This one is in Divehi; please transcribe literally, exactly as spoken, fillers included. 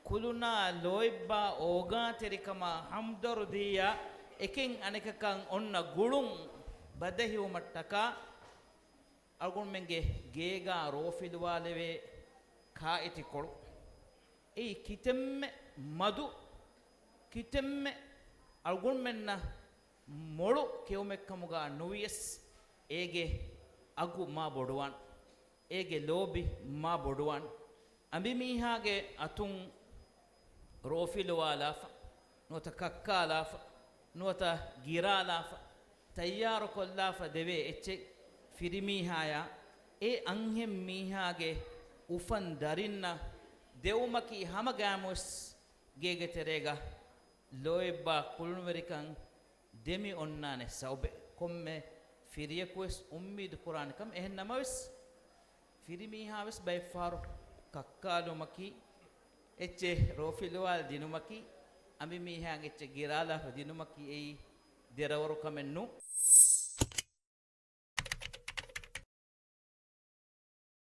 ކުލުނާ ލޯތްބާ އޯގާތެރިކަމާ ހަމްދަރުދީއާ އެކެއް އަނެކަކަށް އޮންނަ ގުޅުން ބަދަހިވުމަށްޓަކާ އަޅުގަނޑުމެންގެ ގޭގާ ރޯފިލުވާލެވޭ ކާއެތިކޮޅު. އެއީ ކިތަންމެ މަދު، ކިތަންމެ އަޅުގަނޑުމެންނަށް މޮޅު ކެއުމެއްކަމުގަ ނުވިޔަސް، އޭގެ އަގު މާ ބޮޑުވާން، އޭގެ ލޯބި މާ ބޮޑުވާން. އަނބިމީހާގެ އަތުން ރޯފިލުވާލާފަ، ނުވަތަ ކައްކާލާފަ، ނުވަތަ ގިރާލާފަ، ތައްޔާރުކޮށްލާފަ ދެވޭ އެއްޗެއް ފިރިމީހާޔާ، އެ އަންހެން މީހާގެ އުފަން ދަރިންނަށް ދެވުމަކީ ހަމަގައިމުވެސް ގޭގެ ތެރޭގަ ލޯތްބާ ކުޅުނުވެރިކަން ދެމި އޮންނާނެ ސަބަބެއް. ކޮންމެ ފިރިޔަކުވެސް އުއްމީދު ކުރާނެ ކަމެއް. އެހެން ނަމަވެސް، ފިރިމީހާވެސް ބައެއްފަހަރު ކައްކާލުމަކީ، އެއްޗެއް ރޯފިލުވާލަ ދިނުމަކީ، އަނބިމީހާގެ އެއްޗެއް ގިރާލާފަ ދިނުމަކީ އެއީ ދެރަވަރު ކަމެއް ނޫން.